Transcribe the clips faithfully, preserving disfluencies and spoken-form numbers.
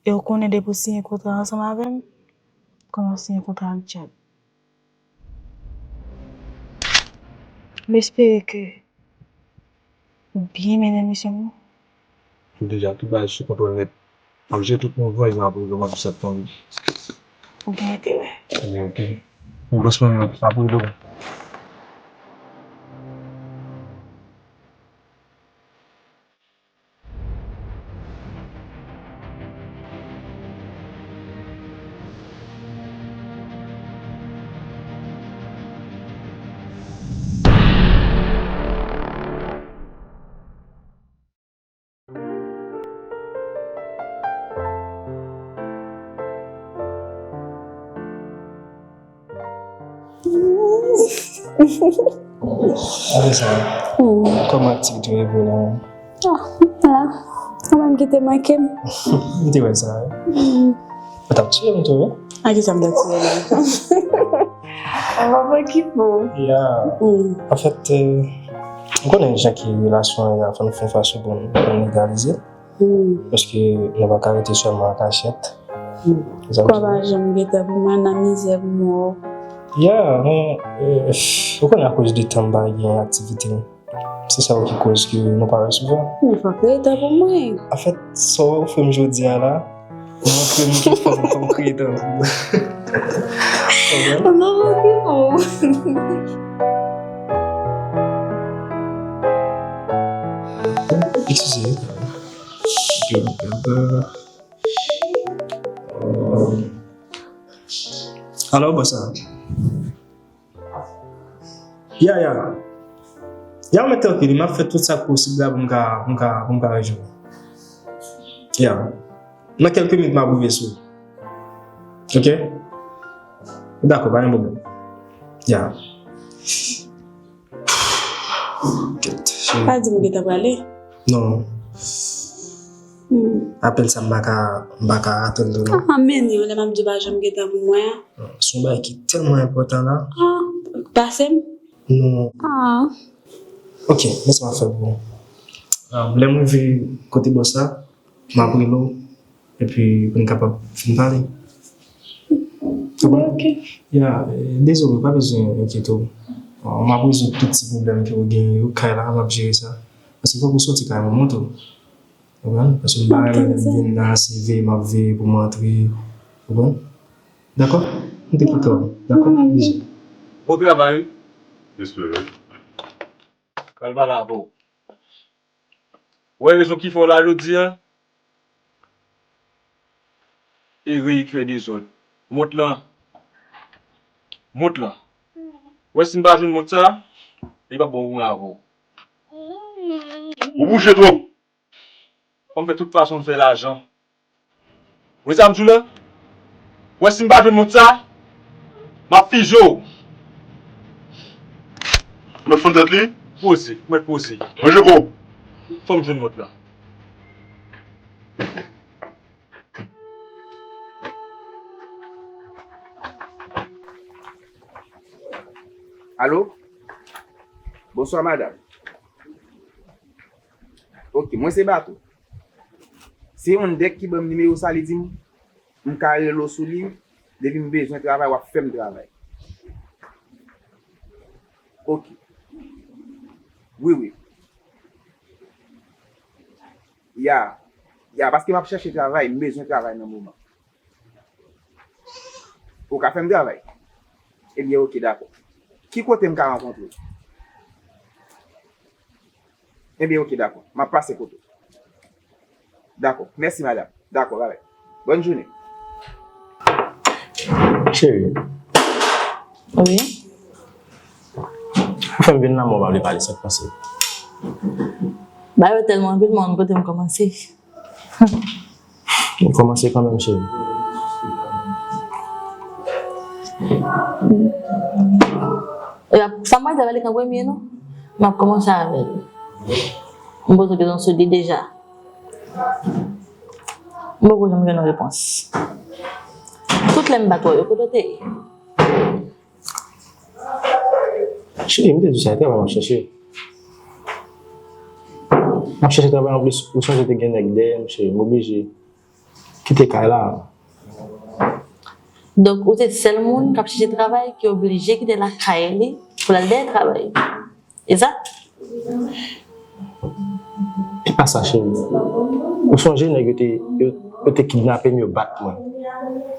E w konnen depi w siyen kontra ansanm avè m, kòm w ap siyen kontra ak dyab. M espere ke ou byen mennen misyon m nan. M deja tout bagay sou kontwòl nèt. M ap jere tout mouvman yo, m ap regle w, m ap di sa tann. Ou gen enterè. Ou gen enterè. Yon dosman, m ap regle w. Apre sa, kòman aktivite yo evolye la? Ah, la, ou menm ki te manke m. M te wè sa, wi. Ou t ap tiye m tou, wi. A kisa m t ap tiye la? An papa ki pou. Ya. Anfèt, ou konnen jan ki relasyon an ye, fò n fè yon fason pou n, pou n legalize. Paske nou pa ka rete sèlman an kachèt. Kwa pa janm gentan pou mwen nan mizè pou mwen. Ya, men, ou konnen akoz de tan m pa gen aktivite. Se sa ki koz ke nou pa resevwa. Men fòk rete pou mwen. Anfèt, sa w ofri m jodi a la, montre m ki fòm kòm kreye tan pou mwen. Konprann? Mwen pa ki pou. Eskize. Alò, bòs la. Ya, ya. Ya, mwen trankil, m ap fè tout sa k posib la pou m ka, pou m ka, pou m ka rejwenn ou. Ya. Nan kèlke minit, m ap rive sou ou. Oke? Dakò, pa gen pwoblèm. Ya. Kèt, cheri. Pa di m ou gentan prale. Non. Apèl sa m pa ka, m pa ka atann tou non. Ah, men yo, lè m ap di w pa janm gentan pou mwen an. Se yon bagay ki tèlman enpòtan la. Ah, pase m. Non. Ah. Oke, men sa m ap fè pou ou. Lè m rive kote bòs la, m ap rele w, epi pou n kapab fin pale. Oke. Ya, dezole, ou pa bezwen enkyete w. M ap rezoud tout ti pwoblèm ke w genyen yo kay la, m ap jere sa. Paske fòk ou soti kay mwen, montre w. Ou konprann? Paske m pa renmen lè m vin la, se veye m ap veye pou m antre. Ou konprann? Dakò? M te kite w. Dakò? Bizou. Bon travay, wi. Respè, wi. Pral pale avè w. Ou wè rezon ki fè w la jodi a? Ere ki fè dezòd. Mont lan. Mont lan. Ou wè si m pa jwenn mont sa, li p ap bon pou mwen avè w. Ou bouche twòp. Fò m fè tout fason m fè lajan. Ou wè sa m di w la? Ou wè si m pa jwenn mont sa, m ap fizye w. Mèt fann tèt li? Poze, mèt poze. Manje kò w. Fò m jwenn mont la. Alo? Bonswa, madanm. Oke, mwen se Bato. Se yon nèg ki ban m nimewo sa, li di m, m ka rele w sou li, depi m bezwen travay, w ap fè m travay. Oke. Wi, wi. Ya, ya, paske m ap chèche travay, m bezwen travay nan moman. Ou ka fè m travay? Ebyen, oke, dakò. Ki kote m ka rankontre w? Ebyen, oke, dakò. M ap pase kote w. Dakò. Mèsi, madanm. Dakò, babay. Bòn jounen. Cheri. Wi. Ou fè m vin la, mwen pa vle pale sa k pase. Bagay yo tèlman anpil, mwen kote m kòmanse. M kòmanse kanmenm, cheri. Sa m pral di a pa li k an premye, non. M ap kòmanse avè l. M poze kesyon sou li deja. M poko janm jwenn yon repons. Tout lè m bat wè yo, kote w te ye? Cheri, m te di w sa, e travay m ap chèche. M ap chèche travay anplis, ou sonje te gen nèg dèyè m, cheri, m oblije. kite kay la. Donk, ou se sèl moun k ap chèche travay ki oblije kite lakay li pou l al dèyè travay. E sa? E pa sa, cheri. Ou sonje nèg yo te, yo, yo te kidnape m, yo bat mwen.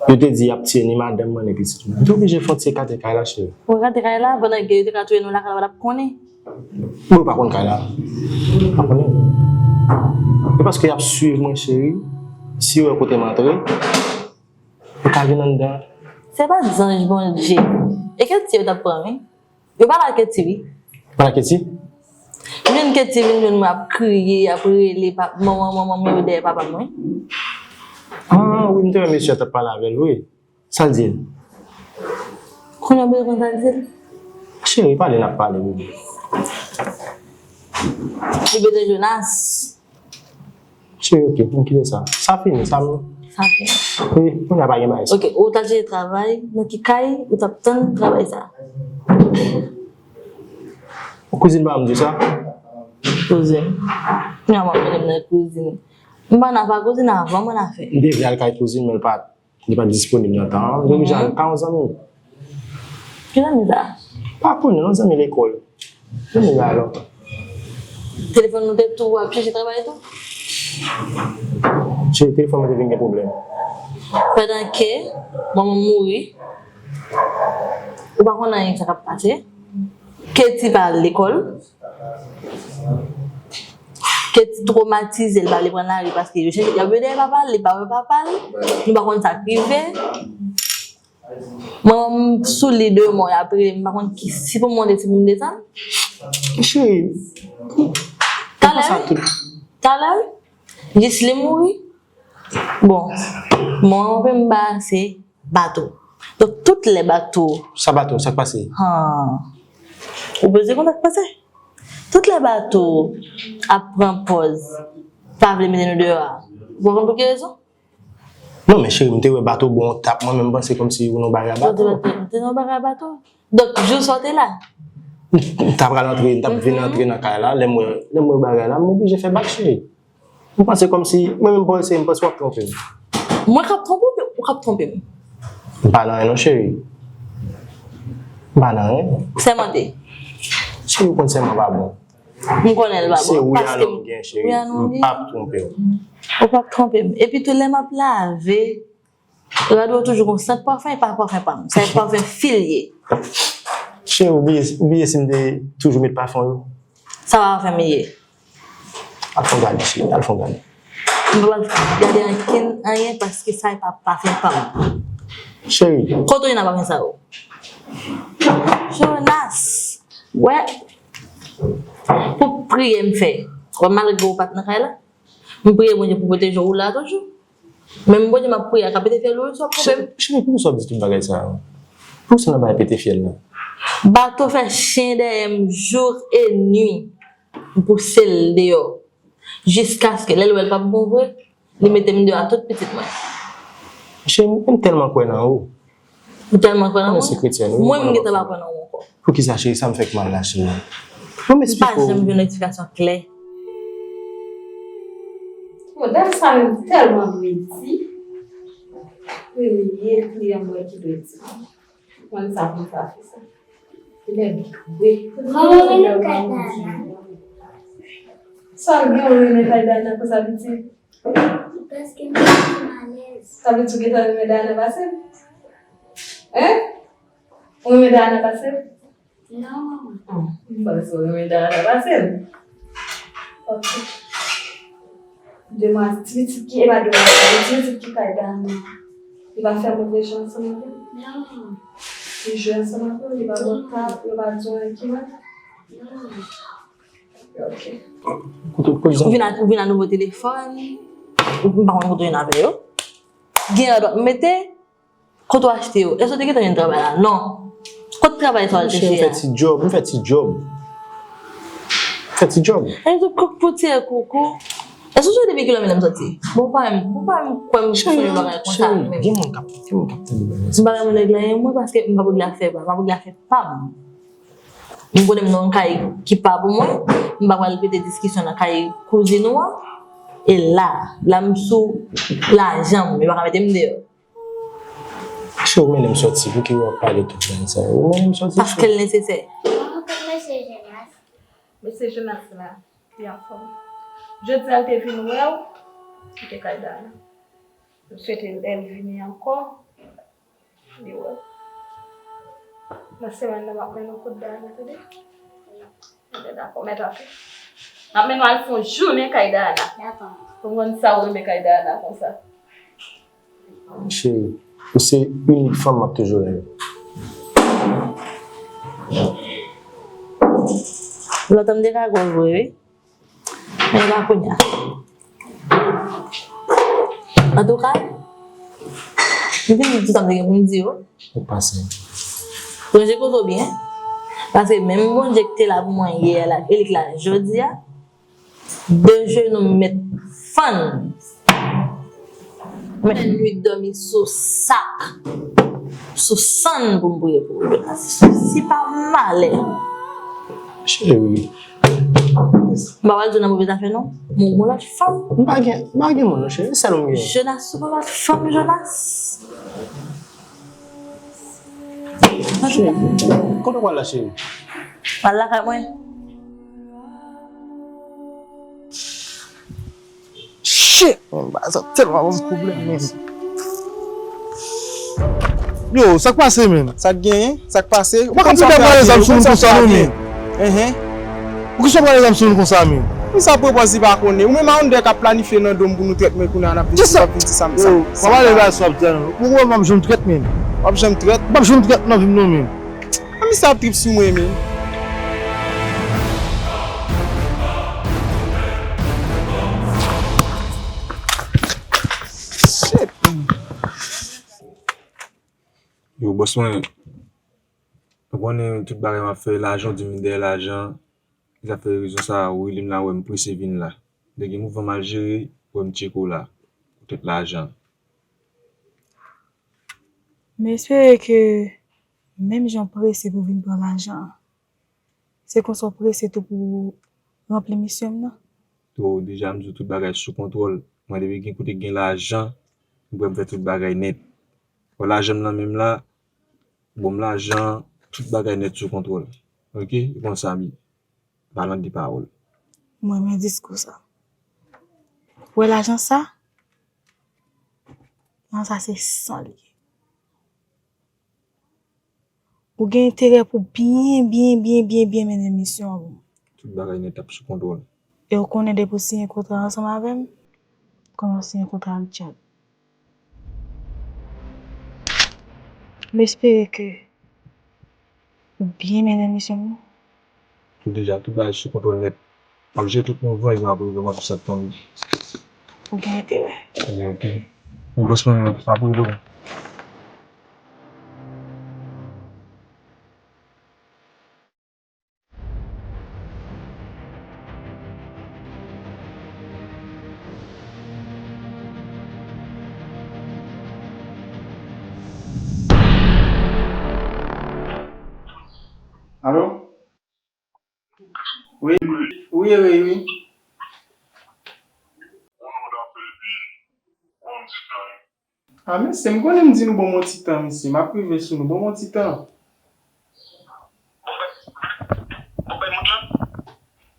Yo te di y ap tiye ni madanm mwen, ni pitit mwen. M te oblije fè yon ti ekate kay la, cheri. Ou ekate kay la, pandan ke yo te ka touye nou lakay la, w pa t ap konnen? Mwen pa konn kay la. Pa konnen. E paske y ap swiv mwen, cheri. Si yo wè kote m antre, yo ka vin anndan. Se pa zanj Bondye. E Ketty yo t ap pran, wi. Yo pale ak Ketty, wi. Pale ak Ketty? M jwenn Ketty vin jwenn mwen ap kriye, ap rele, manman, manman, men yo dèyè papa m, wi. Ah, wi, m te wè mesye a t ap pale avè l, wi. Sa l di l? Kounye a w bezwen konn sa l di l? Cheri, pale n ap pale, bebe. Li bezwen Jonas. Cheri, oke, pou m kite sa. Sa fini, sa m. Sa fini. Wi, kounye a pa gen bagay sa. Oke, ou t al chèche travay, nan ki kay ou t ap tann travay sa? Ou kouzin pa m di sa? Kouzin. Kounye a m ap mennen m nan kouzin. M pa nan pa kouzin avan mwen la fè. M te vle al kay kouzin, men l pa t. Li pa t disponib nan tan an. M te oblije al ka yon zanmi m. Ki zanmi sa? Pa konnen, yon zanmi lekòl. Zanmi la alò. Telefòn nou te tou ap chèche travay tou? Cheri, telefòn mwen te vin gen pwoblèm. Pandan ke manman m mouri, ou pa konn anyen sa k ap pase. Ketty pa al lekòl. Ketty twomatize, li pa vle pran lari paske yo chèche, y ap veye dèyè papa l, li pa wè papa l, nou pa konn sa k rive. Mwen menm m sou li de mò, y ap rele m, m pa konn ki si pou m monte, si pou m desann. Cheri, talè, talè, jis li mouri. Bon, mwen menm m pa se bato. Donk, tout lè bato. Sa bato, sa k pase? Han. Ou bezwen konn sa k pase? Tout lè bato ap pran pòz pa vle mete nou deyò a, ou konn pou ki rezon? Non, men cheri, m te wè bato ba w yon tap, mwen menm m panse kòmsi ou nan bagay a bato. Ou te nan bagay a bato? Donk, jou sa w te la? M t ap pral antre, m t ap vin antre nan kay la, lè m wè, lè m wè bagay la, m oblije fè bak, cheri. M panse kòmsi, mwen menm Paul se, m panse w ap twonpe m. Mwen k ap twonpe w oubyen ou k ap twonpe m? M pa nan anyen non, cheri. M pa nan anyen. Sèmante. Cheri, ou konn sèman pa bon. M konnen l pa bon. Se wi a non m gen, cheri. M p ap twonpe w. Ou p ap twonpe m. Epi tou, lè m ap lave, rad ou toujou gon sant pafen, e pa pafen pa m. Sa e pafen fi l ye. Cheri, ou bliye, ou bliye si m te toujou met pafen yo? Sa pa pafen m ye. Al fè yon gade, cheri, al fè yon gade. M pa pral gade ankenn anyen paske sa e pa pafen pa m. Cheri. Kote w jwenn pafen sa yo? Jonas, wè, pou priyè m fè. Wè, malgre ou pa t nan kay la, m priye Bondye pou pwoteje w, ou la toujou. Menm Bondye m ap priye a ka pete fyèl ou wi, sa w ap twonpe m. Cheri, poukisa w ap di tout bagay sa yo? Poukisa n ap bay pete fyèl la? Bato fè chen dèyè m jour et nuit. M pouse l deyò. Jiskaske lè l wè l p ap bon vre, li mete m deyò a tout pitit mwen. Cheri, m tèlman kwè nan ou. Ou tèlman kwè nan mwen? Mwen menm m gentan pa kwè nan ou ankò. Poukisa cheri, sa m fè k mal la cheri? Ban m eksplike w. M pa janm jwenn yon eksplikasyon klè. Bon, dam sa menm tèlman dwe di. Premye kliyan mwen ki dwe di. Mwen sa pou sa fè sa. Li menm dwe. Sa gen ou renmen kay Dana konsa pitit? Paske m santi m alèz. Sa vle di ou gentan renmen Dayana pase m? Hein? Ou renmen Dayana pase m? Non, manman. Ah, m panse ou renmen Dayana pase m. Ok. Demwazèl, ti pitit ki, e pa demwazèl, ti pitit ki kay Dayana, li pa fè move jwe ansanm avè w? Non. Li jwe ansanm avè w, li pa ba w tap, li pa di w anyen ki mal? Non. Ou vin ak, ou vin ak nouvo telefòn, ou m pa konn kote w jwenn avè yo. Gen lòt w ap mete, kote w achte yo? Èske w te gentan jwenn travay la? Non. Kot travay sa w al chèche a? M fè ti djòb, m fè ti djòb. M fè ti djòb. Èske w kòk pou tire koko? Èske w sonje depi kilè m soti? Bon, ou pa menm, ou pa menm kwè m sonje bagay konsa menm. Gen moun k ap, gen moun k ap tande bagay sa. M pa renmen nèg la, mwen, paske m p ap regle afè, m p ap regle afè pa m. M konnen m nan yon kay ki pa pou mwen, m pa pral pete diskisyon nan kay kouzin ou an. E la, la m sou lajan m, yo pa ka mete m deyò. Cheri, ou mennen m sòti, pouki w ap pale tout bagay sa yo? Ou mennen m sòti, cheri. Paske l nesesè. Mesye Jonas la, li anfòm. Jodi a, l te vin wè w, li te kay Dana. M swete l vini ankò, li wè w. Nan semèn nan, m ap mennen w kot Dana, tande? Dakò, mèt afe. M ap mennen w al fè yon jounen kay Dana. Pou m konn sa w renmen kay Dana konsa. Cheri, ou se inik fanm m ap toujou renmen. Lontan m te ka kwè w vre, wi. Men e pa kounye a. Antouka, m fin di tout sa m te gen pou m di yo. Ou pase. Sonje kote w byen. Paske menm Bondye ki te la pou mwen yè a la, e li k la jodi a. De jenou m met fann. Mwen nwit dòmi sou sak, sou sann pou m priye pou ou, Jonas. Si pa malè. Cheri. M pa pral di w nan move zafè non. Mwen gon lòt fanm. M pa gen, m pa gen moun non, cheri. Se sèl ou m gen. Jonas, ou gon lòt fanm, Jonas. Cheri, kote w pral la, cheri? Pral lakay mwen. Shit, man, bagay sa tèlman ban m pwoblèm, man. Yo, sa k pase, man? Sa k genyen? Sa k pase? Ou pa ka pran zam sou moun konsa, non, man. Enhen. Poukisa w pran zam sou moun konsa, man? Pou sa pwopòz li pa konnen. Ou menm a on dè k ap planifye nan do m pou nou trèt, men kounye a n ap vin, n ap vin di sa, sa. Yo, pa pale bagay sa w ap di a, non. Ou wè m ap janm trèt, man. W ap janm trèt? M p ap janm trèt nan vi m, non, man. A, misye ap trip sou mwen, men. Shit, man. Yo, bòs mwen, ou konnen tout bagay m ap fè, lajan, w di m dèyè lajan, zafè rezon sa, ou rele m la, wè m prese vin la. Lè gen mouvman m al jere, wè m tcheke w la, poutèt lajan. M espere ke menm jan w prese pou vin pran lajan an, se konsa w prese tou pou ranpli misyon m nan. To, deja m di w tout bagay sou kontwòl. Mwen, depi gen kote gen lajan, m prè m fè tout bagay nèt. Bon, lajan m nan men m la, bon, m lajan, tout bagay nèt sou kontwòl. Oke? E konsa m ye. Palan de pawòl. Mwen renmen diskou sa. Ou wè lajan sa? Lajan sa se san li ye. Ou gen enterè pou byen, byen, byen, byen, byen mennen misyon an pou mwen. Tout bagay nèt ap sou kontwòl. E ou konnen depi w siyen kontra ansanm avè m, kòman w siyen kontra ak dyab. M espere ke ou byen mennen misyon m nan. Deja, tout bagay sou kontwòl nèt. M ap jere tout mouvman yo, m ap rive mwen pou sa k tonbe. Ou gen enterè. Oke, oke. Bon, bòs mwen, m ap rive. Alo? Wi, wi, wi, wi. A, mesye, m konnen m di nou ban m yon ti tan, mesye. M ap rive sou nou. Ban m yon ti tan.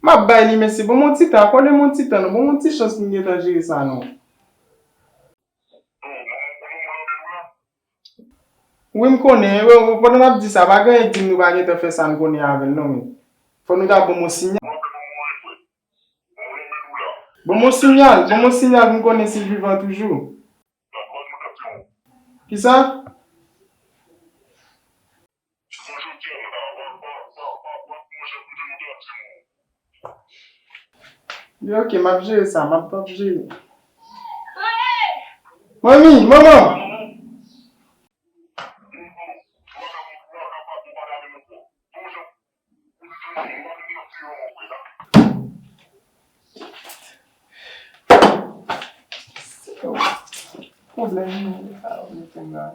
M ap bay li, mesye. Ban m yon ti tan. Akòde m yon ti tan, non. Ban m yon ti chans pou m gentan jere sa, non. Wi, m konnen. Wi, wi, pandan m ap di sa, pa gen anyen k di m nou pa gentan fè sa n konnen avè l, non, men. Fò nou ta ban m yon siyal. Ban m yon siyal, ban m yon siyal pou m konnen si l vivan toujou. Kisa? Li oke, m ap jere sa, m ap, m ap jere. Manmi, manman! Pwoblèm nou, a, ou mete m la.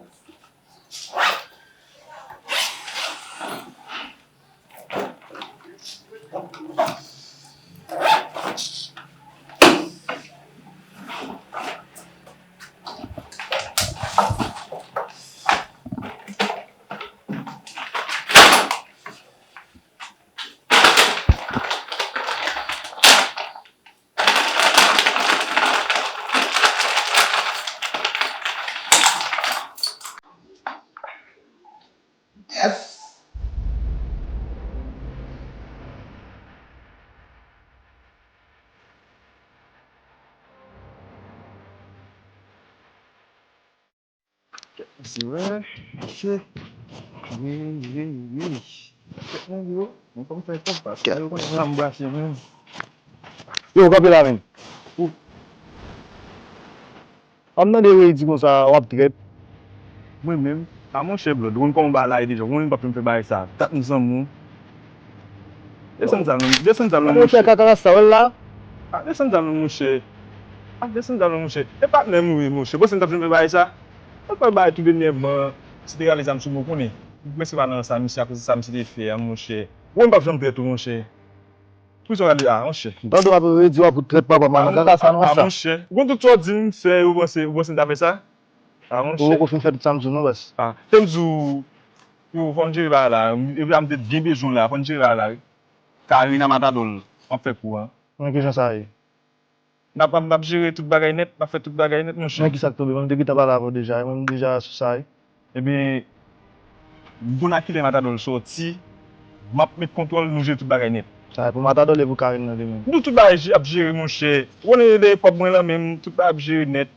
Se vre, se. Wi, wi, wi. Tèt mwen gwo. Mwen kòm fè konpa. Yo konn sa m brase menm. Yo, kanpe la menm. Ou. Ap mande Redi konsa, w ap trèt. Mwen menm? A monchè Blòd, ou konn kòman bagay la ye deja. Ou konn m p ap janm fè bagay sa. Tat m zanmi w. Desann sa non, desann sa non monchè. Monchè kaka rasta, w wè l la? A desann sa non monchè. A desann sa non monchè. E patnè m wi monchè. Panse m t ap janm fè bagay sa? Mwen pa bay tou dènyèman, si te rale zam sou mwen, ou konnen. Ou prèske pa nan sa misye akoz sa misye te fè a, monchè. Ou wè m p ap janm trèt ou, monchè. Poukisa w rale a, monchè? M tande w ap redi w ap trèt papa m nan kaka sa, non, sa. A, monchè. Ou konn tout sa w di m fè, ou panse, ou panse m ta fè sa? A, monchè. Ou poko fin fè tout sa m di w, non, baz. A, te m di w, yo, fò n jere bagay la. Epi a m te byen bezwen w la, fò n jere bagay la, wi. Karina Matadòl, w ap fè kou a. Men kijan sa ye? N ap, n ap jere tout bagay nèt, n ap fè tout bagay nèt, monchè. Men kisa k tonbe? Mwen, m te gentan pale avè w deja, mwen, m deja sou sa, wi. Ebyen, m konn a kilè Matadòl sòti, m ap met kontwòl, nou jere tout bagay nèt. Sa e pou Matadòl e pou Karina li menm. Nou tout bagay je-, ap jere, monchè. Ou konnen de kòb mwen lan menm, tout bagay ap jere nèt.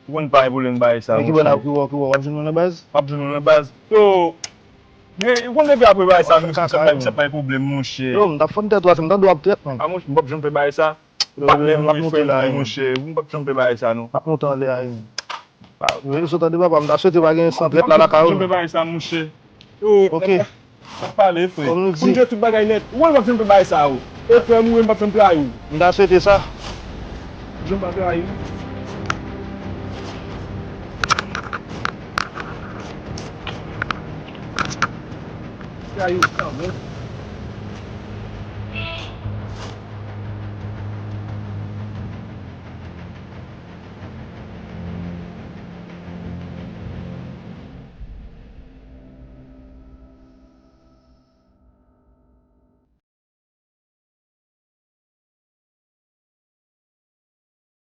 Ou konn pa gen pwoblèm bagay sa, monchè. Men ki bò n ap, ki bò, ki bò w ap jwenn mwen nan baz? M ap jwenn ou nan baz. Yo, men, ou konn depi apre bagay sa, nou, sa, sa bay pwoblèm, monchè. Yo, m t ap fann tèt ou a, si m tande w ap trèt, menm. A, monchè, m p ap janm fè bagay sa. Patnè m wi, frè m wi, monchè. Ou p ap janm fè bagay sa non. M ap monte anlè a wi. Wi, sot tande papa, m ta swete pa gen san trèt la lakay ou. M p ap janm fè bagay sa, monchè. Yo, ok. N ap pale, frè. Kòm nou di. Pou nou jere tout bagay nèt. Ou wè m p ap janm fè bagay sa yo. E frè m wi, m p ap janm trayi w. M ta swete sa. Janm pa trayi w. Trayi w kanmenm.